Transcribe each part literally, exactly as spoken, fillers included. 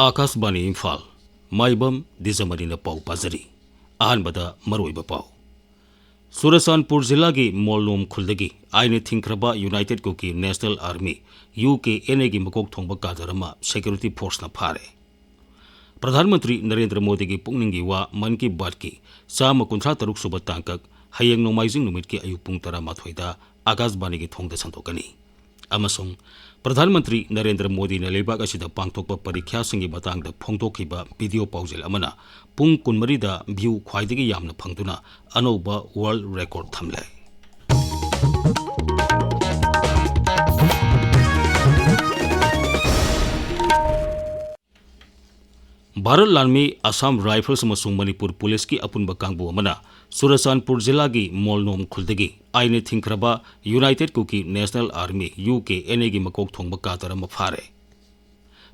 ꯑꯥꯀꯥꯁꯕꯥꯅꯤ ꯏꯝꯐꯥꯜ, ꯃꯥꯏꯕꯝ ꯗꯤꯖꯃꯔꯤꯅ ꯄꯥꯎ ꯄꯥꯖꯔꯤ꯫ ꯑꯍꯥꯟꯕꯗ ꯃꯔꯨꯑꯣꯏꯕ ꯄꯥꯎ꯫ ꯆꯨꯔꯆꯥꯟꯄꯨꯔ ꯖꯤꯂꯥꯒꯤ ꯃꯣꯜꯅꯣꯝ ꯈꯨꯜꯗꯒꯤ ꯑꯥꯏꯟꯅ ꯊꯤꯡꯈ꯭ꯔꯕ united Kuki national army, U K N ꯑꯦꯒꯤ ꯃꯀꯣꯛ ꯊꯣꯡꯕ ꯀꯥꯗꯔ ꯑꯃ ꯁꯦꯀ꯭ꯌꯨꯔꯤꯇꯤ ꯐꯣꯔꯁꯅ ꯐꯥꯔꯦ꯫ ꯄ꯭ꯔꯙꯥꯟ ꯃꯟꯇ꯭ꯔꯤ ꯅꯔꯦꯟꯗ꯭ꯔ ꯃꯣꯗꯤꯒꯤ ꯄꯨꯛꯅꯤꯡꯒꯤ ꯋꯥ ꯃꯟ ꯀꯤ ꯕꯥꯠꯀꯤ ꯆꯥꯝꯃ ꯀꯨꯟꯊ꯭ꯔꯥ ꯇꯔꯨꯛ ꯁꯨꯕ ꯇꯥꯡꯀꯛ ꯍꯌꯦꯡ ꯅꯣꯡꯃꯥꯏꯖꯤꯡ ꯅꯨꯃꯤꯠꯀꯤ ꯑꯌꯨꯛ ꯄꯨꯡ ꯇꯔꯥꯃꯥꯊꯣꯏꯗ ꯑꯥꯀꯥꯁꯕꯥꯅꯤꯒꯤ ꯊꯣꯡꯗ ꯁꯟꯗꯣꯛꯀꯅꯤ꯫ ꯑꯃꯁꯨꯡ ꯄ꯭ꯔꯙꯥꯟ ꯃꯟꯇ꯭ꯔꯤ ꯅꯔꯦꯟꯗ꯭ꯔ ꯃꯣꯗꯤꯅ ꯂꯩꯕꯥꯛ ꯑꯁꯤꯗ ꯄꯥꯡꯊꯣꯛꯄ ꯄꯔꯤꯈ꯭ꯌꯥꯁꯤꯡꯒꯤ ꯃꯇꯥꯡꯗ ꯐꯣꯡꯗꯣꯛꯈꯤꯕ ꯚꯤꯗꯤꯑꯣ ꯄꯥꯎꯖꯦꯜ ꯑꯃꯅ ꯄꯨꯡ ꯀꯨꯟꯃꯔꯤꯗ ꯚ꯭ꯌꯨ ꯈ꯭ꯋꯥꯏꯗꯒꯤ ꯌꯥꯝꯅ ꯐꯪꯗꯨꯅ ꯑꯅꯧꯕ ꯋꯥꯔꯜꯗ ꯔꯦꯀꯣꯔꯗ ꯊꯝꯂꯦ꯫ ꯚꯥꯔꯠ ꯂꯥꯟꯃꯤ ꯑꯁꯥꯝ ꯔꯥꯏꯐꯜꯁ ꯑꯃꯁꯨꯡ ꯃꯅꯤꯄꯨꯔ ꯄꯨꯂꯤꯁꯀꯤ ꯑꯄꯨꯟꯕ ꯀꯥꯡꯕꯨ ꯑꯃꯅ ꯆꯨꯔꯆꯥꯟꯄꯨꯔ ꯖꯤꯂꯥꯒꯤ ꯃꯣꯜꯅꯣꯝ ꯈꯨꯜꯗꯒꯤ ꯑꯥꯏꯟꯅ ꯊꯤꯡꯈ꯭ꯔꯕ united Kuki national army, U K N ꯑꯦꯒꯤ ꯃꯀꯣꯛ ꯊꯣꯡꯕ ꯀꯥꯗꯔ ꯑꯃ ꯐꯥꯔꯦ꯫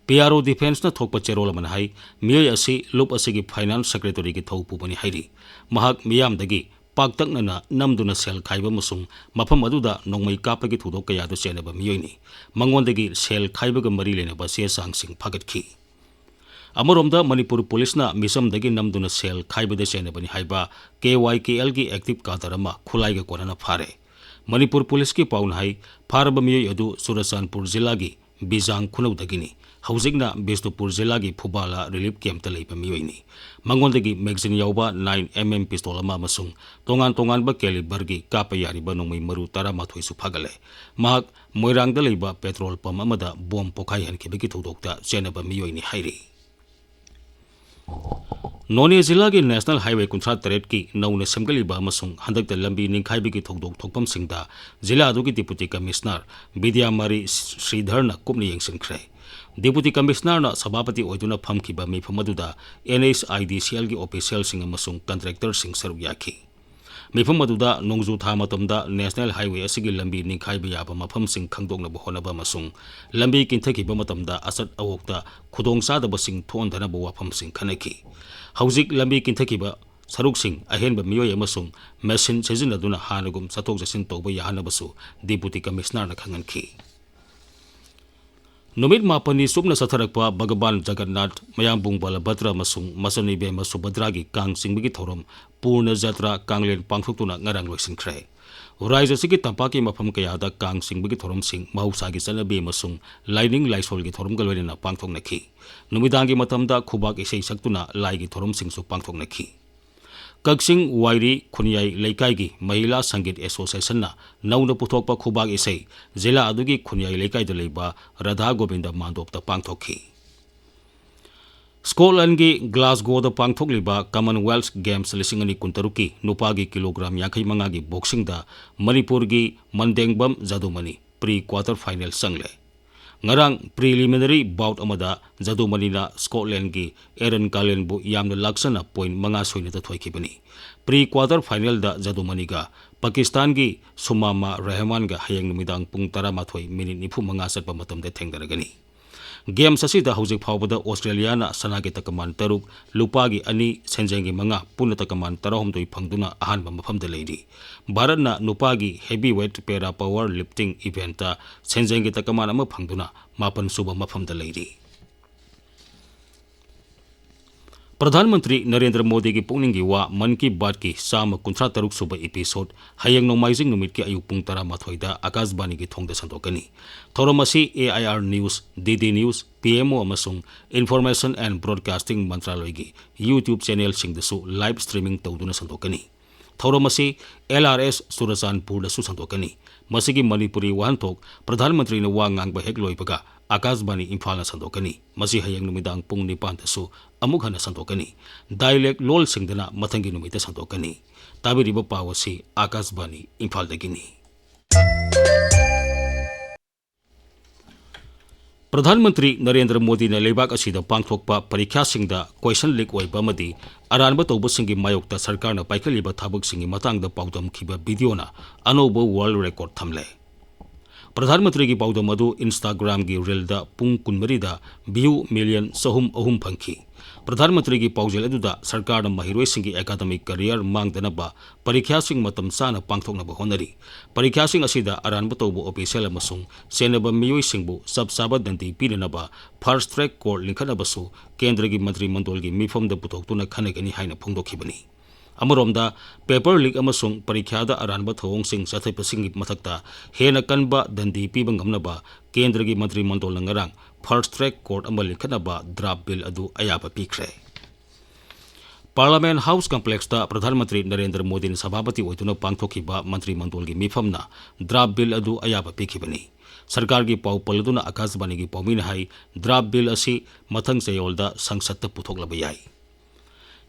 ꯄꯤ ꯑꯥꯔ ꯑꯣ ꯗꯤꯐꯦꯟꯁꯅ ꯊꯣꯛꯄ ꯆꯦꯔꯣꯜ ꯑꯃꯅ ꯍꯥꯏ, ꯃꯤꯑꯣꯏ ꯑꯁꯤ ꯂꯨꯞ ꯑꯁꯤꯒꯤ ꯐꯥꯏꯅꯥꯟꯁ ꯁꯦꯀ꯭ꯔꯦꯇꯔꯤꯒꯤ ꯊꯧ ꯄꯨꯕꯅꯤ ꯍꯥꯏꯔꯤ꯫ ꯃꯍꯥꯛ ꯃꯤꯌꯥꯝꯗꯒꯤ ꯄꯥꯛꯇꯛꯅꯅ ꯅꯝꯗꯨꯅ ꯁꯦꯜ ꯈꯥꯏꯕ ꯑꯃꯁꯨꯡ ꯃꯐꯝ ꯑꯗꯨꯗ ꯅꯣꯡꯃꯩ ꯀꯥꯞꯄꯒꯤ ꯊꯧꯗꯣꯛ ꯀꯌꯥꯗ ꯆꯦꯟꯅꯕ ꯃꯤꯑꯣꯏꯅꯤ꯫ ꯃꯉꯣꯟꯗꯒꯤ ꯁꯦꯜ ꯈꯥꯏꯕꯒ ꯃꯔꯤ ꯂꯩꯅꯕ ꯆꯦ ꯆꯥꯡꯁꯤꯡ ꯐꯥꯒꯠꯈꯤ꯫ ꯑꯃꯔꯣꯝꯗ, ꯃꯅꯤꯄꯨꯔ ꯄꯨꯂꯤꯁꯅ ꯃꯤꯆꯝꯗꯒꯤ ꯅꯝꯗꯨꯅ ꯁꯦꯜ ꯈꯥꯏꯕꯗ ꯆꯦꯟꯅꯕꯅꯤ ꯍꯥꯏꯕ ꯀꯦ ꯋꯥꯏ ꯀꯦ ꯑꯦꯜꯒꯤ ꯑꯦꯛꯇꯤꯚ ꯀꯥꯗꯔ ꯑꯃ ꯈꯨꯠꯂꯥꯏꯒ ꯀꯣꯟꯅꯅ ꯐꯥꯔꯦ꯫ ꯃꯅꯤꯄꯨꯔ ꯄꯨꯂꯤꯁꯀꯤ ꯄꯥꯎꯅ ꯍꯥꯏ, ꯐꯥꯔꯕ ꯃꯤꯑꯣꯏ ꯑꯗꯨ ꯆꯨꯔꯆꯥꯟꯄꯨꯔ ꯖꯤꯂꯥꯒꯤ ꯕꯤꯖꯥꯡ ꯈꯨꯅꯧꯗꯒꯤꯅꯤ꯫ ꯍꯧꯖꯤꯛꯅ ꯕꯤꯁꯅꯨꯄꯨꯔ ꯖꯤꯂꯥꯒꯤ ꯐꯨꯕꯥꯂꯥ ꯔꯤꯂꯤꯐ ꯀꯦꯝꯞꯇ ꯂꯩꯕ ꯃꯤꯑꯣꯏꯅꯤ꯫ ꯃꯉꯣꯟꯗꯒꯤ ꯃꯦꯒꯖꯤꯟ ꯌꯥꯎꯕ ꯅꯥꯏꯟ ꯑꯦꯝ ꯑꯦꯝ ꯄꯤꯁꯇꯣꯜ ꯑꯃ ꯑꯃꯁꯨꯡ ꯇꯣꯉꯥꯟ ꯇꯣꯉꯥꯟꯕ ꯀꯦꯂꯤꯕꯔꯒꯤ ꯀꯥꯞꯄ ꯌꯥꯔꯤꯕ ꯅꯣꯡꯃꯩ ꯃꯔꯨ ꯇꯔꯥꯃꯥꯊꯣꯏꯁꯨ ꯐꯥꯒꯠꯂꯦ꯫ ꯃꯍꯥꯛ ꯃꯣꯏꯔꯥꯡꯗ ꯂꯩꯕ ꯄꯦꯇ꯭ꯔꯣꯜ ꯄꯝꯞ ꯑꯃꯗ ꯕꯣꯝ ꯄꯣꯈꯥꯏꯍꯟꯈꯤꯕꯒꯤ ꯊꯧꯗꯣꯛꯇ ꯆꯦꯟꯅꯕ ꯃꯤꯑꯣꯏꯅꯤ ꯍꯥꯏꯔꯤ꯫ ꯅꯣꯅꯦ ꯖꯤꯂꯥꯒꯤ ꯅꯦꯁꯅꯦꯜ ꯍꯥꯏꯋꯦ ꯀꯨꯟꯊ꯭ꯔꯥ ꯇꯔꯦꯠꯀꯤ ꯅꯧꯅ ꯁꯦꯝꯒꯠꯂꯤꯕ ꯑꯃꯁꯨꯡ ꯍꯟꯗꯛꯇ ꯂꯝꯕꯤ ꯅꯤꯡꯈꯥꯏꯕꯒꯤ ꯊꯧꯗꯣꯛ ꯊꯣꯛꯐꯝꯁꯤꯡꯗ ꯖꯤꯂꯥ ꯑꯗꯨꯒꯤ ꯗꯤꯄꯨꯇꯤ ꯀꯃꯤꯁꯅꯔ ꯕꯤꯗ꯭ꯌꯥꯃꯥꯔꯤ ꯁ꯭ꯔꯤꯙꯔꯅ ꯀꯨꯞꯅ ꯌꯦꯡꯁꯤꯟꯈ꯭ꯔꯦ꯫ ꯗꯤꯄꯨꯇꯤ ꯀꯃꯤꯁꯅꯔꯅ ꯁꯚꯥꯄꯇꯤ ꯑꯣꯏꯗꯨꯅ ꯐꯝꯈꯤꯕ ꯃꯤꯐꯝ ꯑꯗꯨꯗ ꯑꯦꯟ ꯑꯩꯆ ꯑꯥꯏ ꯗꯤ ꯁꯤ ꯑꯦꯜꯒꯤ ꯑꯣꯐꯤꯁꯤꯌꯦꯜꯁꯤꯡ ꯑꯃꯁꯨꯡ ꯀꯟꯇ꯭ꯔꯦꯛꯇꯔꯁꯤꯡ ꯁꯔꯨꯛ ꯌꯥꯈꯤ꯫ ꯃꯤꯐꯝ ꯑꯗꯨꯗ ꯅꯣꯡꯖꯨ ꯊꯥ ꯃꯇꯝꯗ ꯅꯦꯁꯅꯦꯜ ꯍꯥꯏꯋꯦ ꯑꯁꯤꯒꯤ ꯂꯝꯕꯤ ꯅꯤꯡꯈꯥꯏꯕ ꯌꯥꯕ ꯃꯐꯝꯁꯤꯡ ꯈꯪꯗꯣꯛꯅꯕ ꯍꯣꯠꯅꯕ ꯑꯃꯁꯨꯡ ꯂꯝꯕꯤ ꯀꯤꯟꯊꯈꯤꯕ ꯃꯇꯝꯗ ꯑꯆꯠ ꯑꯋꯣꯛꯇ ꯈꯨꯗꯣꯡꯆꯥꯗꯕꯁꯤꯡ ꯊꯣꯛꯍꯟꯗꯅꯕ ꯋꯥꯐꯝꯁꯤꯡ ꯈꯟꯅꯈꯤ꯫ ꯍꯧꯖꯤꯛ ꯂꯝꯕꯤ ꯀꯤꯟꯊꯈꯤꯕ ꯁꯔꯨꯛꯁꯤꯡ ꯑꯍꯦꯟꯕ ꯃꯤꯑꯣꯏ ꯑꯃꯁꯨꯡ ꯃꯦꯁꯤꯟ ꯁꯤꯖꯤꯟꯅꯗꯨꯅ ꯍꯥꯟꯅꯒꯨꯝ ꯆꯠꯊꯣꯛ ꯆꯠꯁꯤꯟ ꯇꯧꯕ ꯌꯥꯍꯟꯅꯕꯁꯨ ꯗꯤꯄꯨꯇꯤ ꯀꯃꯤꯁꯅꯔꯅ ꯈꯪꯍꯟꯈꯤ꯫ ꯅꯨꯃꯤꯠ ꯃꯥꯄꯟꯅꯤ ꯆꯨꯞꯅ ꯆꯠꯊꯔꯛꯄ ꯚꯒꯕꯥꯟ ꯖꯒꯟꯅꯥꯊ, ꯃꯌꯥꯝꯕꯨꯡ ꯕꯂꯚꯗ꯭ꯔ ꯑꯃꯁꯨꯡ ꯃꯆꯟ ꯏꯕꯦꯝꯃ ꯁꯨꯚꯗ꯭ꯔꯥꯒꯤ ꯀꯥꯡ ꯆꯤꯡꯕꯒꯤ ꯊꯧꯔꯝ ꯄꯨꯔꯅ ꯖꯇ꯭ꯔꯥ ꯀꯥꯡꯂꯦꯟ ꯄꯥꯡꯊꯣꯛꯇꯨꯅ ꯉꯔꯥꯡ ꯂꯣꯏꯁꯤꯟꯈ꯭ꯔꯦ꯫ ꯔꯥꯖ꯭ꯌ ꯑꯁꯤꯒꯤ ꯇꯝꯄꯥꯛꯀꯤ ꯃꯐꯝ ꯀꯌꯥꯗ ꯀꯥꯡ ꯆꯤꯡꯕꯒꯤ ꯊꯧꯔꯝꯁꯤꯡ ꯃꯍꯧꯁꯥꯒꯤ ꯆꯠꯅꯕꯤ ꯑꯃꯁꯨꯡ ꯂꯥꯏꯅꯤꯡ ꯂꯥꯏꯁꯣꯜꯒꯤ ꯊꯧꯔꯝꯒ ꯂꯣꯏꯅꯅ ꯄꯥꯡꯊꯣꯛꯅꯈꯤ꯫ ꯅꯨꯃꯤꯗꯥꯡꯒꯤ ꯃꯇꯝꯗ ꯈꯨꯕꯥꯛ ꯏꯁꯩ ꯁꯛꯇꯨꯅ ꯂꯥꯏꯒꯤ ꯊꯧꯔꯝꯁꯤꯡꯁꯨ ꯄꯥꯡꯊꯣꯛꯅꯈꯤ꯫ ꯀꯛꯆꯤꯡ ꯋꯥꯏꯔꯤ ꯈꯨꯟꯌꯥꯏ ꯂꯩꯀꯥꯏꯒꯤ ꯃꯍꯤꯂꯥ ꯁꯪꯒꯤꯠ ꯑꯦꯁꯣꯁꯤꯌꯦꯁꯟꯅ ꯅꯧꯅ ꯄꯨꯊꯣꯛꯄ ꯈꯨꯕꯥꯛ ꯏꯁꯩ ꯖꯤꯂꯥ ꯑꯗꯨꯒꯤ ꯈꯨꯟꯌꯥꯏ ꯂꯩꯀꯥꯏꯗ ꯂꯩꯕ ꯔꯥꯙꯥ ꯒꯣꯕꯤꯟꯗ ꯃꯥꯟꯗꯣꯞꯇ ꯄꯥꯡꯊꯣꯛꯈꯤ꯫ ꯁ꯭ꯀꯣꯠꯂꯦꯟꯒꯤ ꯒ꯭ꯂꯥꯁꯒꯣꯗ ꯄꯥꯡꯊꯣꯛꯂꯤꯕ ꯀꯃꯟꯋꯦꯜꯊ ꯒꯦꯝꯁ ꯂꯤꯁꯤꯡ ꯑꯅꯤ ꯀꯨꯟꯇꯔꯨꯛꯀꯤ ꯅꯨꯄꯥꯒꯤ ꯀꯤꯂꯣꯒ꯭ꯔꯥꯝ ꯌꯥꯡꯈꯩ ꯃꯉꯥꯒꯤ ꯕꯣꯛꯁꯤꯡꯗ ꯃꯅꯤꯄꯨꯔꯒꯤ ꯃꯟꯗꯦꯡꯕꯝ ꯖꯥꯗꯨꯃꯅꯤ ꯄ꯭ꯔꯤ ꯀ꯭ꯋꯥꯇꯔ ꯐꯥꯏꯅꯦꯜ ꯆꯪꯂꯦ꯫ ꯉꯔꯥꯡ ꯄ꯭ꯔꯤꯂꯤꯃꯤꯅꯔꯤ ꯕꯥꯎꯠ ꯑꯃꯗ ꯖꯥꯗꯨꯃꯅꯤꯅ ꯁ꯭ꯀꯣꯠꯂꯦꯟꯒꯤ ꯑꯦꯔꯟ ꯀꯥꯂꯦꯟꯕꯨ ꯌꯥꯝꯅ ꯂꯥꯛꯆꯅ ꯄꯣꯏꯟ ꯃꯉꯥ ꯁꯣꯏꯅꯗ ꯊꯣꯏꯈꯤꯕꯅꯤ꯫ ꯄ꯭ꯔꯤ ꯀ꯭ꯋꯥꯇꯔ ꯐꯥꯏꯅꯦꯜꯗ ꯖꯥꯗꯨꯃꯅꯤꯒ ꯄꯥꯀꯤꯁꯇꯥꯟꯒꯤ ꯁꯨꯃꯥꯃꯥ ꯔꯦꯍꯃꯥꯟꯒ ꯍꯌꯦꯡ ꯅꯨꯃꯤꯗꯥꯡ ꯄꯨꯡ ꯇꯔꯥꯃꯥꯊꯣꯏ ꯃꯤꯅꯤꯠ ꯅꯤꯐꯨ ꯃꯉꯥ ꯆꯠꯄ ꯃꯇꯝꯗ ꯊꯦꯡꯅꯔꯒꯅꯤ꯫ ꯒꯦꯝꯁ ꯑꯁꯤꯗ ꯍꯧꯖꯤꯛ ꯐꯥꯎꯕꯗ ꯑꯣꯁꯇ꯭ꯔꯦꯂꯤꯌꯥꯅ ꯁꯅꯥꯒꯤ ꯇꯀꯃꯥꯟ ꯇꯔꯨꯛ, ꯂꯨꯄꯥꯒꯤ ꯑꯅꯤ, ꯁꯦꯟꯖꯦꯡꯒꯤ ꯃꯉꯥ, ꯄꯨꯟꯅ ꯇꯀꯃꯥꯟ ꯇꯔꯥꯍꯨꯝꯗꯣꯏ ꯐꯪꯗꯨꯅ ꯑꯍꯥꯟꯕ ꯃꯐꯝꯗ ꯂꯩꯔꯤ꯫ ꯚꯥꯔꯠꯅ ꯅꯨꯄꯥꯒꯤ ꯍꯦꯚꯤꯋꯦꯠ ꯄꯦꯔꯥ ꯄꯋꯔ ꯂꯤꯐꯇꯤꯡ ꯏꯚꯦꯟꯠꯇ ꯁꯦꯟꯖꯦꯡꯒꯤ ꯇꯀꯃꯥꯟ ꯑꯃ ꯐꯪꯗꯨꯅ ꯃꯥꯄꯟ ꯁꯨꯕ ꯃꯐꯝꯗ ꯂꯩꯔꯤ꯫ ꯄ꯭ꯔꯙꯥꯟ ꯃꯟꯇ꯭ꯔꯤ ꯅꯔꯦꯟꯗ꯭ꯔ ꯃꯣꯗꯤꯒꯤ ꯄꯨꯛꯅꯤꯡꯒꯤ ꯋꯥ ꯃꯟ ꯀꯤ ꯕꯥꯠꯀꯤ ꯆꯥꯝꯃ ꯀꯨꯟꯊ꯭ꯔꯥ ꯇꯔꯨꯛ ꯁꯨꯕ ꯏꯄꯤꯁꯣꯗ ꯍꯌꯦꯡ ꯅꯣꯡꯃꯥꯏꯖꯤꯡ ꯅꯨꯃꯤꯠꯀꯤ ꯑꯌꯨꯛ ꯄꯨꯡ ꯇꯔꯥꯃꯥꯊꯣꯏꯗ ꯑꯀꯥꯁꯕꯥꯅꯤꯒꯤ ꯊꯣꯡꯗ ꯁꯟꯗꯣꯛꯀꯅꯤ꯫ ꯊꯧꯔꯝ ꯑꯁꯤ A I R News, D D News, P M O ꯑꯃꯁꯨꯡ Information and Broadcasting ꯃꯟꯇ꯭ꯔꯥꯂꯣꯏꯒꯤ YouTube ꯆꯦꯅꯦꯜꯁꯤꯡꯗꯁꯨ ꯂꯥꯏꯚ ꯁ꯭ꯇ꯭ꯔꯤꯃꯤꯡ ꯇꯧꯗꯨꯅ ꯁꯟꯗꯣꯛꯀꯅꯤ꯫ ꯊꯧꯔꯝ ꯑꯁꯤ L R S ꯆꯨꯔꯆꯥꯟꯄꯨꯔꯗꯁꯨ ꯁꯟꯗꯣꯛꯀꯅꯤ꯫ ꯃꯁꯤꯒꯤ ꯃꯅꯤꯄꯨꯔꯤ ꯋꯥꯍꯟꯊꯣꯛ ꯄ꯭ꯔꯙꯥꯟ ꯃꯟꯇ꯭ꯔꯤꯅ ꯋꯥ ꯉꯥꯡꯕ ꯍꯦꯛ ꯂꯣꯏꯕꯒ ꯑꯀꯥꯁꯕꯥꯅꯤ ꯏꯝꯐꯥꯜꯅ ꯁꯟꯗꯣꯛꯀꯅꯤ꯫ ꯃꯁꯤ ꯍꯌꯦꯡ ꯅꯨꯃꯤꯗꯥꯡ ꯄꯨꯡ ꯅꯤꯄꯥꯟꯗꯁꯨ ꯑꯃꯨꯛ ꯍꯟꯅ ꯁꯟꯗꯣꯛꯀꯅꯤ꯫ ꯗꯥꯏꯂꯦꯛ ꯂꯣꯜꯁꯤꯡꯗꯅ ꯃꯊꯪꯒꯤ ꯅꯨꯃꯤꯠꯇ ꯁꯟꯗꯣꯛꯀꯅꯤ꯫ ꯇꯥꯕꯤꯔꯤꯕ ꯄꯥꯎ ꯑꯁꯤ ꯑꯀꯥꯁꯕꯥꯅꯤ ꯏꯝꯐꯥꯜꯗꯒꯤꯅꯤ꯫ ꯄ꯭ꯔꯙꯥꯟ ꯃꯟꯇ꯭ꯔꯤ ꯅꯔꯦꯟꯗ꯭ꯔ ꯃꯣꯗꯤꯅ ꯂꯩꯕꯥꯛ ꯑꯁꯤꯗ ꯄꯥꯡꯊꯣꯛꯄ ꯄꯔꯤꯈ꯭ꯌꯥꯁꯤꯡꯗ ꯀꯣꯏꯁꯟ ꯂꯤꯛ ꯑꯣꯏꯕ ꯑꯃꯗꯤ ꯑꯔꯥꯟꯕ ꯇꯧꯕꯁꯤꯡꯒꯤ ꯃꯥꯌꯣꯛꯇ ꯁꯔꯀꯥꯔꯅ ꯄꯥꯏꯈꯠꯂꯤꯕ ꯊꯕꯛꯁꯤꯡꯒꯤ ꯃꯇꯥꯡꯗ ꯄꯥꯎꯗꯝꯈꯤꯕ ꯚꯤꯗꯤꯑꯣꯅ ꯑꯅꯧꯕ ꯋꯥꯔꯜꯗ ꯔꯦꯀꯣꯔꯗ ꯊꯝꯂꯦ꯫ ꯄ꯭ꯔꯙꯥꯟ ꯃꯟꯇ꯭ꯔꯤꯒꯤ ꯄꯥꯎꯗꯝ ꯑꯗꯨ Instagram-ꯒꯤ ꯔꯤꯜꯗ ꯄꯨꯡ ꯀꯨꯟꯃꯔꯤꯗ ꯚ꯭ꯌꯨ ꯃꯤꯂꯤꯌꯟ ꯆꯍꯨꯝ ꯑꯍꯨꯝ ꯐꯪꯈꯤ꯫ ꯄ꯭ꯔꯙꯥꯟ ꯃꯟꯇ꯭ꯔꯤꯒꯤ ꯄꯥꯎꯖꯦꯜ ꯑꯗꯨꯗ ꯁꯔꯀꯥꯔꯅ ꯃꯍꯩꯔꯣꯏꯁꯤꯡꯒꯤ academic career ꯃꯥꯡꯗꯅꯕ ꯄꯔꯤꯈ꯭ꯌꯥꯁꯤꯡ ꯃꯇꯝ ꯆꯥꯅ ꯄꯥꯡꯊꯣꯛꯅꯕ ꯍꯣꯠꯅꯔꯤ꯫ ꯄꯔꯤꯈ꯭ꯌꯥꯁꯤꯡ ꯑꯁꯤꯗ ꯑꯔꯥꯟꯕ ꯇꯧꯕ official ꯑꯃꯁꯨꯡ ꯆꯦꯟꯅꯕ ꯃꯤꯑꯣꯏꯁꯤꯡꯕꯨ ꯆꯞ ꯆꯥꯕ ꯗꯟꯗꯤ ꯄꯤꯅꯅꯕ fast track court ꯂꯤꯡꯈꯠꯅꯕꯁꯨ ꯀꯦꯟꯗ꯭ꯔꯒꯤ ꯃꯟꯇ꯭ꯔꯤ ꯃꯟꯗꯣꯜꯒꯤ ꯃꯤꯐꯝꯗ ꯄꯨꯊꯣꯛꯇꯨꯅ ꯈꯟꯅꯒꯅꯤ ꯍꯥꯏꯅ ꯐꯣꯡꯗꯣꯛꯈꯤꯕꯅꯤ꯫ ꯑꯃꯔꯣꯝꯗ, paper leak ꯑꯃꯁꯨꯡ ꯄꯔꯤꯈ꯭ꯌꯥꯗ ꯑꯔꯥꯟꯕ ꯊꯧꯑꯣꯡꯁꯤꯡ ꯆꯠꯊꯔꯛꯄꯁꯤꯡꯒꯤ ꯃꯊꯛꯇ ꯍꯦꯟꯅ ꯀꯟꯕ ꯗꯟꯗꯤ ꯄꯤꯕ ꯉꯝꯅꯕ ꯀꯦꯟꯗ꯭ꯔꯒꯤ ꯃꯟꯇ꯭ꯔꯤ ꯃꯟꯗꯣꯜꯅ ꯉꯔꯥꯡ fast track court ꯑꯃ ꯂꯤꯡꯈꯠꯅꯕ draft bill ꯑꯗꯨ ꯑꯌꯥꯕ ꯄꯤꯈ꯭ꯔꯦ꯫ Parliament House Complexꯇ ꯄ꯭ꯔꯙꯥꯟ ꯃꯟꯇ꯭ꯔꯤ ꯅꯔꯦꯟꯗ꯭ꯔ ꯃꯣꯗꯤꯅ ꯁꯚꯥꯄꯇꯤ ꯑꯣꯏꯗꯨꯅ ꯄꯥꯡꯊꯣꯛꯈꯤꯕ ꯃꯟꯇ꯭ꯔꯤ ꯃꯟꯗꯣꯜꯒꯤ ꯃꯤꯐꯝꯅ draft bill ꯑꯗꯨ ꯑꯌꯥꯕ ꯄꯤꯈꯤꯕꯅꯤ꯫ ꯁꯔꯀꯥꯔꯒꯤ ꯄꯥꯎ ꯄꯜꯂꯗꯨꯅ ꯑꯀꯥꯁꯕꯥꯅꯤꯒꯤ ꯄꯥꯎꯃꯤꯅ ꯍꯥꯏ, draft bill ꯑꯁꯤ ꯃꯊꯪ ꯆꯌꯣꯜꯗ ꯁꯪꯁꯠꯇ ꯄꯨꯊꯣꯛꯂꯕ ꯌꯥꯏ꯫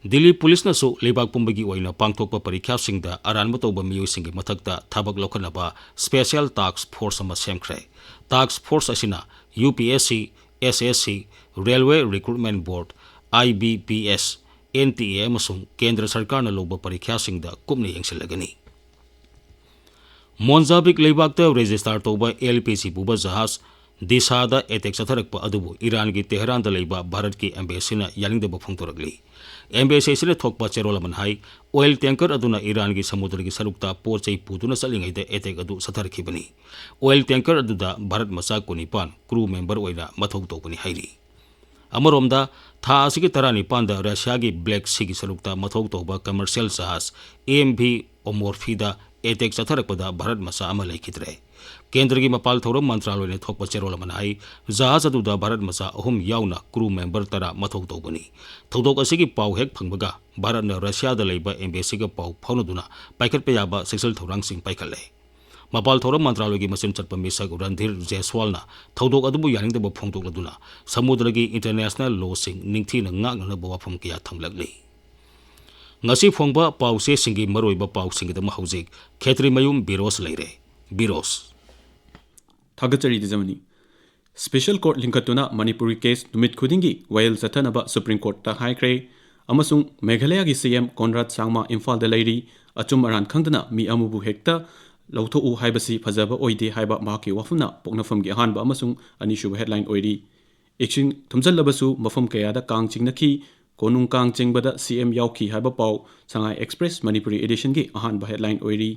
ꯗꯤꯜꯂꯤ ꯄꯨꯂꯤꯁꯅꯁꯨ ꯂꯩꯕꯥꯛ ꯄꯨꯝꯕꯒꯤ ꯑꯣꯏꯅ ꯄꯥꯡꯊꯣꯛꯄ ꯄꯔꯤꯈ꯭ꯌꯥꯁꯤꯡꯗ ꯑꯔꯥꯟꯕ ꯇꯧꯕ ꯃꯤꯑꯣꯏꯁꯤꯡꯒꯤ ꯃꯊꯛꯇ ꯊꯕꯛ ꯂꯧꯈꯠꯅꯕ special task force ꯑꯃ ꯁꯦꯝꯈ꯭ꯔꯦ꯫ Task force ꯑꯁꯤꯅ UPSC, SSC, Railway Recruitment Board, IBPS, NTA ꯑꯃꯁꯨꯡ ꯀꯦꯟꯗ꯭ꯔ ꯁꯔꯀꯥꯔꯅ ꯂꯧꯕ ꯄꯔꯤꯈ꯭ꯌꯥꯁꯤꯡꯗ ꯀꯨꯞꯅ ꯌꯦꯡꯁꯤꯜꯂꯒꯅꯤ꯫ ꯃꯣꯟꯖꯥꯕꯤꯛ ꯂꯩꯕꯥꯛꯇ register ꯇꯧꯕ LPG ꯄꯨꯕ ꯖꯍꯥꯖ ꯗꯤꯁꯥꯗ attack ꯆꯠꯊꯔꯛꯄ ꯑꯗꯨꯕꯨ ꯏꯔꯥꯟꯒꯤ ꯇꯦꯍꯔꯥꯟꯗ ꯂꯩꯕ ꯚꯥꯔꯠꯀꯤ embassyꯅ ꯌꯥꯅꯤꯡꯗꯕ ꯐꯣꯡꯗꯣꯔꯛꯂꯤ꯫ Embassy ꯑꯁꯤꯅ ꯊꯣꯛꯄ ꯆꯦꯔꯣꯜ ꯑꯃꯅ ꯍꯥꯏ, oil tanker ꯑꯗꯨꯅ ꯏꯔꯥꯟꯒꯤ ꯁꯃꯨꯗ꯭ꯔꯒꯤ ꯁꯔꯨꯛꯇ ꯄꯣꯠ ꯆꯩ ꯄꯨꯗꯨꯅ ꯆꯠꯂꯤꯉꯩꯗ attack ꯑꯗꯨ ꯆꯠꯊꯔꯛꯈꯤꯕꯅꯤ꯫ Oil tanker ꯑꯗꯨꯗ ꯚꯥꯔꯠ ꯃꯆꯥ ꯀꯨꯟꯅꯤꯄꯥꯟ crew member ꯑꯣꯏꯅ ꯃꯊꯧ ꯇꯧꯕꯅꯤ ꯍꯥꯏꯔꯤ꯫ ꯑꯃꯔꯣꯝꯗ, ꯊꯥ ꯑꯁꯤꯒꯤ ꯇꯔꯥꯅꯤꯄꯥꯟꯗ ꯔꯁꯤꯌꯥꯒꯤ Black Seaꯒꯤ ꯁꯔꯨꯛꯇ ꯃꯊꯧ ꯇꯧꯕ commercial ꯖꯍꯥꯖ MV Omorfiꯗ attack ꯆꯠꯊꯔꯛꯄꯗ ꯚꯥꯔꯠ ꯃꯆꯥ ꯑꯃ ꯂꯩꯈꯤꯗ꯭ꯔꯦ꯫ ꯀꯦꯟꯗ꯭ꯔꯒꯤ ꯃꯄꯥꯜ ꯊꯧꯔꯝ ꯃꯟꯇ꯭ꯔꯥꯂꯣꯏꯅ ꯊꯣꯛꯄ ꯆꯦꯔꯣꯜ ꯑꯃꯅ ꯍꯥꯏ, ꯖꯍꯥꯖ ꯑꯗꯨꯗ ꯚꯥꯔꯠ ꯃꯆꯥ ꯑꯍꯨꯝ ꯌꯥꯎꯅ crew member ꯇꯔꯥ ꯃꯊꯧ ꯇꯧꯕꯅꯤ꯫ ꯊꯧꯗꯣꯛ ꯑꯁꯤꯒꯤ ꯄꯥꯎ ꯍꯦꯛ ꯐꯪꯕꯒ ꯚꯥꯔꯠꯅ ꯔꯁꯤꯌꯥꯗ ꯂꯩꯕ embassyꯒ ꯄꯥꯎ ꯐꯥꯎꯅꯗꯨꯅ ꯄꯥꯏꯈꯠꯄ ꯌꯥꯕ ꯆꯦꯛꯁꯤꯜ ꯊꯧꯔꯥꯡꯁꯤꯡ ꯄꯥꯏꯈꯠꯂꯦ꯫ ꯃꯄꯥꯜ ꯊꯧꯔꯝ ꯃꯟꯇ꯭ꯔꯥꯂꯣꯏꯒꯤ ꯃꯆꯤꯟ ꯆꯠꯄ ꯃꯤꯁꯛ ꯔꯟꯙꯤꯔ ꯖꯦꯁ꯭ꯋꯥꯜꯅ ꯊꯧꯗꯣꯛ ꯑꯗꯨꯕꯨ ꯌꯥꯅꯤꯡꯗꯕ ꯐꯣꯡꯗꯣꯛꯂꯗꯨꯅ ꯁꯃꯨꯗ꯭ꯔꯒꯤ international lawꯁꯤꯡ ꯅꯤꯡꯊꯤꯅ ꯉꯥꯛꯅꯅꯕ ꯋꯥꯐꯝ ꯀꯌꯥ ꯊꯝꯂꯛꯂꯤ꯫ ꯉꯁꯤ ꯐꯣꯡꯕ ꯄꯥꯎꯆꯦꯁꯤꯡꯒꯤ ꯃꯔꯨꯑꯣꯏꯕ ꯄꯥꯎꯁꯤꯡꯒꯤꯗꯃꯛ ꯍꯧꯖꯤꯛ ꯈꯦꯇ꯭ꯔꯤꯃꯌꯨꯝ ꯕꯤꯔꯣꯁ ꯂꯩꯔꯦ꯫ ꯕꯤꯔꯣꯁ꯫ ꯊꯥꯒꯠꯆꯔꯤ ꯇꯦꯖꯃꯅꯤ꯫ Special court ꯂꯤꯡꯈꯠꯇꯨꯅ ꯃꯅꯤꯄꯨꯔꯒꯤ case ꯅꯨꯃꯤꯠ ꯈꯨꯗꯤꯡꯒꯤ ꯋꯥꯌꯦꯜ ꯆꯠꯊꯅꯕ Supreme Courtꯇ ꯍꯥꯏꯈ꯭ꯔꯦ꯫ ꯑꯃꯁꯨꯡ ꯃꯦꯘꯥꯂꯌꯥꯒꯤ CM ꯀꯣꯟꯔꯥꯗ ꯁꯥꯡꯃꯥ ꯏꯝꯐꯥꯜꯗ ꯂꯩꯔꯤ꯫ ꯑꯆꯨꯝ ꯑꯔꯥꯟ ꯈꯪꯗꯅ ꯃꯤ ꯑꯃꯕꯨ ꯍꯦꯛꯇ ꯂꯧꯊꯣꯛꯎ ꯍꯥꯏꯕꯁꯤ ꯐꯖꯕ ꯑꯣꯏꯗꯦ ꯍꯥꯏꯕ ꯃꯍꯥꯛꯀꯤ ꯋꯥꯐꯝꯅ ꯄꯣꯛꯅꯐꯝꯒꯤ ꯑꯍꯥꯟꯕ ꯑꯃꯁꯨꯡ ꯑꯅꯤꯁꯨꯕ headline ꯑꯣꯏꯔꯤ꯫ ꯏꯁꯤꯡ ꯊꯨꯝꯖꯤꯜꯂꯕꯁꯨ ꯃꯐꯝ ꯀꯌꯥꯗ ꯀꯥꯡ ꯆꯤꯡꯅꯈꯤ꯫ ꯀꯣꯅꯨꯡ ꯀꯥꯡ ꯆꯤꯡꯕꯗ ꯁꯤ ꯑꯦꯝ ꯌꯥꯎꯈꯤ ꯍꯥꯏꯕ ꯄꯥꯎ ꯁꯉꯥꯏ ꯑꯦꯛꯁꯄ꯭ꯔꯦꯁ ꯃꯅꯤꯄꯨꯔꯤ ꯑꯦꯗꯤꯁꯟꯒꯤ ꯑꯍꯥꯟꯕ ꯍꯦꯗꯂꯥꯏꯟ ꯑꯣꯏꯔꯤ꯫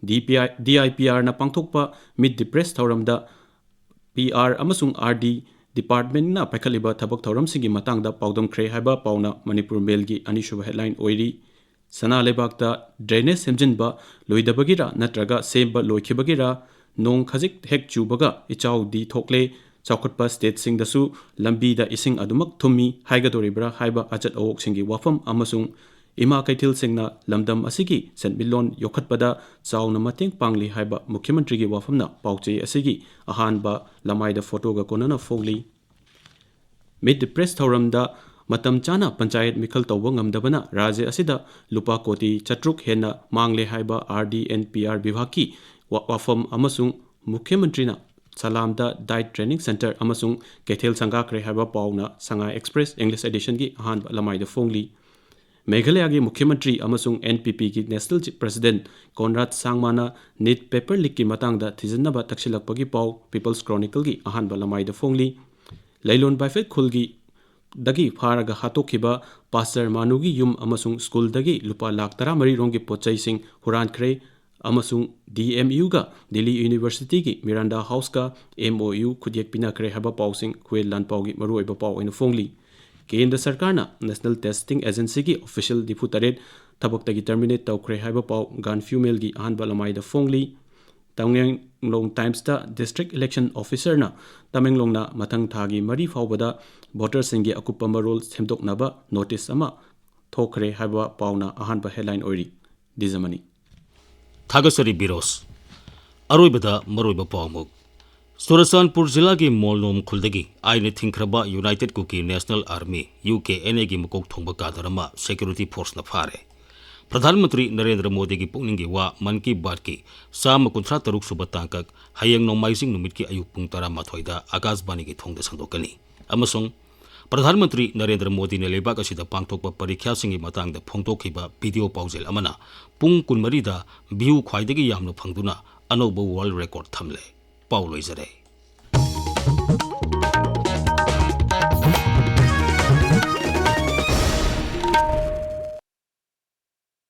ꯗꯤ P I, D I P ꯑꯥꯔꯅ ꯄꯥꯡꯊꯣꯛꯄ Meet the Press ꯊꯧꯔꯝꯗ ꯄꯤ ꯑꯥꯔ ꯑꯃꯁꯨꯡ ꯑꯥꯔ ꯗꯤ ꯗꯤꯄꯥꯔꯠꯃꯦꯟꯅ ꯄꯥꯏꯈꯠꯂꯤꯕ ꯊꯕꯛ ꯊꯧꯔꯝꯁꯤꯡꯒꯤ ꯃꯇꯥꯡꯗ ꯄꯥꯎꯗꯝꯈ꯭ꯔꯦ ꯍꯥꯏꯕ ꯄꯥꯎꯅ ꯃꯅꯤꯄꯨꯔ ꯃꯦꯜꯒꯤ ꯑꯅꯤꯁꯨꯕ ꯍꯦꯗꯂꯥꯏꯟ ꯑꯣꯏꯔꯤ꯫ ꯁꯅꯥ ꯂꯩꯕꯥꯛꯇ ꯗ꯭ꯔꯦꯅꯦꯖ ꯁꯦꯝꯖꯤꯟꯕ ꯂꯣꯏꯗꯕꯒꯤꯔ ꯅꯠꯇ꯭ꯔꯒ ꯁꯦꯝꯕ ꯂꯣꯏꯈꯤꯕꯒꯤꯔ ꯅꯣꯡ ꯈꯖꯤꯛ ꯍꯦꯛ ꯆꯨꯕꯒ ꯏꯆꯥꯎꯗꯤ ꯊꯣꯛꯂꯦ꯫ ꯆꯥꯎꯈꯠꯄ ꯁ꯭ꯇꯦꯠꯁꯤꯡꯗꯁꯨ ꯂꯝꯕꯤꯗ ꯏꯁꯤꯡ ꯑꯗꯨꯃꯛ ꯊꯨꯝꯃꯤ ꯍꯥꯏꯒꯗꯧꯔꯤꯕ꯭ꯔꯥ ꯍꯥꯏꯕ ꯑꯆꯠ ꯑꯋꯣꯛꯁꯤꯡꯒꯤ ꯋꯥꯐꯝ ꯑꯃꯁꯨꯡ ꯏꯃꯥ ꯀꯩꯊꯦꯜꯁꯤꯡꯅ ꯂꯝꯗꯝ ꯑꯁꯤꯒꯤ ꯁꯦꯟꯃꯤꯠꯂꯣꯟ ꯌꯣꯛꯈꯠꯄꯗ ꯆꯥꯎꯅ ꯃꯇꯦꯡ ꯄꯥꯡꯂꯤ ꯍꯥꯏꯕ ꯃꯨꯈ꯭ꯌꯃꯟꯇ꯭ꯔꯤꯒꯤ ꯋꯥꯐꯝꯅ ꯄꯥꯎꯆꯦ ꯑꯁꯤꯒꯤ ꯑꯍꯥꯟꯕ ꯂꯃꯥꯏꯗ ꯐꯣꯇꯣꯒ ꯀꯣꯟꯅꯅ ꯐꯣꯡꯂꯤ꯫ Meet the Press ꯊꯧꯔꯝꯗ ꯃꯇꯝ ꯆꯥꯅ ꯄꯟꯆꯥꯌꯠ ꯃꯤꯈꯜ ꯇꯧꯕ ꯉꯝꯗꯕꯅ ꯔꯥꯖ꯭ꯌ ꯑꯁꯤꯗ ꯂꯨꯄꯥ ꯀꯣꯇꯤ ꯆꯥꯇ꯭ꯔꯨꯛ ꯍꯦꯟꯅ ꯃꯥꯡꯂꯦ ꯍꯥꯏꯕ R D N P R ꯕꯤꯚꯥꯒꯀꯤ ꯋꯥ-, ꯋꯥꯐꯝ ꯑꯃꯁꯨꯡ ꯃꯨꯈ꯭ꯌꯃꯟꯇ꯭ꯔꯤꯅ ꯁꯂꯥꯝꯗ ꯗꯥꯏꯠ ꯇ꯭ꯔꯦꯅꯤꯡ ꯁꯦꯟꯇꯔ ꯑꯃꯁꯨꯡ ꯀꯩꯊꯦꯜ ꯁꯪꯒꯥꯈ꯭ꯔꯦ ꯍꯥꯏꯕ ꯄꯥꯎꯅ ꯁꯉꯥꯏ ꯑꯦꯛꯁꯄ꯭ꯔꯦꯁ ꯏꯪꯂꯤꯁ ꯑꯦꯗꯤꯁꯟꯒꯤ ꯑꯍꯥꯟꯕ ꯂꯃꯥꯏꯗ ꯐꯣꯡꯂꯤ꯫ ꯃꯦꯘꯥꯂꯌꯥꯒꯤ ꯃꯨꯈ꯭ꯌꯃꯟꯇ꯭ꯔꯤ ꯑꯃꯁꯨꯡ ꯑꯦꯟ ꯄꯤ ꯄꯤꯒꯤ ꯅꯦꯁꯅꯦꯜ ꯆꯤꯐ ꯄ꯭ꯔꯁꯤꯗꯦꯟꯠ ꯀꯣꯟꯔꯥꯗ ꯁꯥꯡꯃꯥꯅ ꯅꯤꯠ ꯄꯦꯄꯔ ꯂꯤꯛꯀꯤ ꯃꯇꯥꯡꯗ ꯊꯤꯖꯤꯟꯅꯕ ꯇꯛꯁꯤꯜꯂꯛꯄꯒꯤ ꯄꯥꯎ ꯄꯤꯄꯜꯁ ꯀ꯭ꯔꯣꯅꯤꯀꯜꯒꯤ ꯑꯍꯥꯟꯕ ꯂꯃꯥꯏꯗ ꯐꯣꯡꯂꯤ꯫ ꯂꯩꯂꯣꯟ ꯕꯥꯏꯐꯦꯠ ꯈꯨꯜꯒꯤ ꯗꯒꯤ ꯐꯥꯔꯒ ꯍꯥꯠꯇꯣꯛꯈꯤꯕ ꯄꯥꯁꯇꯔ ꯃꯥꯅꯨꯒꯤ ꯌꯨꯝ ꯑꯃꯁꯨꯡ ꯁ꯭ꯀꯨꯜꯗꯒꯤ ꯂꯨꯄꯥ ꯂꯥꯈ ꯇꯔꯥꯃꯔꯤ ꯔꯣꯝꯒꯤ ꯄꯣꯠꯆꯩꯁꯤꯡ ꯍꯨꯔꯥꯟꯈ꯭ꯔꯦ ꯑꯃꯁꯨꯡ ꯗꯤ ꯑꯦꯝ ꯌꯨꯒ ꯗꯤꯜꯂꯤ ꯌꯨꯅꯤꯚꯔꯁꯤꯇꯤꯒꯤ ꯃꯤꯔꯥꯟꯗꯥ ꯍꯥꯎꯁꯀ ꯑꯦꯝ ꯑꯣ ꯌꯨ ꯈꯨꯠꯌꯦꯛ ꯄꯤꯅꯈ꯭ꯔꯦ ꯍꯥꯏꯕ ꯄꯥꯎꯁꯤꯡ ꯍꯨꯋꯦꯟ ꯂꯥꯟꯄꯥꯎꯒꯤ ꯃꯔꯨꯑꯣꯏꯕ ꯄꯥꯎ ꯑꯣꯏꯅ ꯐꯣꯡꯂꯤ꯫ ꯀꯦꯟꯗ꯭ꯔ ꯁꯔꯀꯥꯔꯅ ꯅꯦꯁꯅꯦꯜ ꯇꯦꯁꯇꯤꯡ ꯑꯦꯖꯦꯟꯁꯤꯒꯤ ꯑꯣꯐꯤꯁꯤꯌꯦꯜ ꯅꯤꯐꯨ ꯇꯔꯦꯠ ꯊꯕꯛꯇꯒꯤ ꯇꯔꯃꯤꯅꯦꯠ ꯇꯧꯈ꯭ꯔꯦ ꯍꯥꯏꯕ ꯄꯥꯎ ꯒꯥꯟꯐ꯭ꯌꯨ ꯃꯦꯜꯒꯤ ꯑꯍꯥꯟꯕ ꯂꯃꯥꯏꯗ ꯐꯣꯡꯂꯤ꯫ ꯇꯃꯦꯡꯂꯣꯡ ꯇꯥꯏꯝꯁꯇ ꯗꯤꯁꯇ꯭ꯔꯤꯛ ꯏꯂꯦꯛꯁꯟ ꯑꯣꯐꯤꯁꯔꯅ ꯇꯃꯦꯡꯂꯣꯡꯅ ꯃꯊꯪ ꯊꯥꯒꯤ ꯃꯔꯤ ꯐꯥꯎꯕꯗ ꯚꯣꯇꯔꯁꯤꯡꯒꯤ ꯑꯀꯨꯞꯄ ꯃꯔꯣꯜ ꯁꯦꯝꯗꯣꯛꯅꯕ ꯅꯣꯇꯤꯁ ꯑꯃ ꯊꯣꯛꯈ꯭ꯔꯦ ꯍꯥꯏꯕ ꯄꯥꯎꯅ ꯑꯍꯥꯟꯕ ꯍꯦꯗꯂꯥꯏꯟ ꯑꯣꯏꯔꯤ꯫ ꯗꯤꯖꯃꯅꯤ꯫ ꯊꯥꯒꯠꯆꯔꯤ ꯕꯤꯔꯣꯁ꯫ ꯑꯔꯣꯏꯕꯗ ꯃꯔꯨꯑꯣꯏꯕ ꯄꯥꯎ ꯑꯃꯨꯛ꯫ ꯆꯨꯔꯆꯥꯟꯄꯨꯔ ꯖꯤꯂꯥꯒꯤ ꯃꯣꯜꯅꯣꯝ ꯈꯨꯜꯗꯒꯤ ꯑꯥꯏꯟꯅ ꯊꯤꯡꯈ꯭ꯔꯕ united Kuki national army, U K N ꯑꯦꯒꯤ ꯃꯀꯣꯛ ꯊꯣꯡꯕ ꯀꯥꯗꯔ ꯑꯃ ꯁꯦꯀ꯭ꯌꯨꯔꯤꯇꯤ ꯐꯣꯔꯁꯅ ꯐꯥꯔꯦ꯫ ꯄ꯭ꯔꯙꯥꯟ ꯃꯟꯇ꯭ꯔꯤ ꯅꯔꯦꯟꯗ꯭ꯔ ꯃꯣꯗꯤꯒꯤ ꯄꯨꯛꯅꯤꯡꯒꯤ ꯋꯥ ꯃꯟ ꯀꯤ ꯕꯥꯠꯀꯤ ꯆꯥꯝꯃ ꯀꯨꯟꯊ꯭ꯔꯥ ꯇꯔꯨꯛ ꯁꯨꯕ ꯇꯥꯡꯀꯛ ꯍꯌꯦꯡ ꯅꯣꯡꯃꯥꯏꯖꯤꯡ ꯅꯨꯃꯤꯠꯀꯤ ꯑꯌꯨꯛ ꯄꯨꯡ ꯇꯔꯥꯃꯥꯊꯣꯏꯗ ꯑꯥꯀꯥꯁꯕꯥꯅꯤꯒꯤ ꯊꯣꯡꯗ ꯁꯟꯗꯣꯛꯀꯅꯤ꯫ ꯑꯃꯁꯨꯡ ꯄ꯭ꯔꯙꯥꯟ ꯃꯟꯇ꯭ꯔꯤ ꯅꯔꯦꯟꯗ꯭ꯔ ꯃꯣꯗꯤꯅ ꯂꯩꯕꯥꯛ ꯑꯁꯤꯗ ꯄꯥꯡꯊꯣꯛꯄ ꯄꯔꯤꯈ꯭ꯌꯥꯁꯤꯡꯒꯤ ꯃꯇꯥꯡꯗ ꯐꯣꯡꯗꯣꯛꯈꯤꯕ ꯚꯤꯗꯤꯑꯣ ꯄꯥꯎꯖꯦꯜ ꯑꯃꯅ ꯄꯨꯡ ꯀꯨꯟꯃꯔꯤꯗ ꯚ꯭ꯌꯨ ꯈ꯭ꯋꯥꯏꯗꯒꯤ ꯌꯥꯝꯅ ꯐꯪꯗꯨꯅ ꯑꯅꯧꯕ ꯋꯥꯔꯜꯗ ꯔꯦꯀꯣꯔꯗ ꯊꯝꯂꯦ꯫ ꯄꯥꯎ ꯂꯣꯏꯖꯔꯦ꯫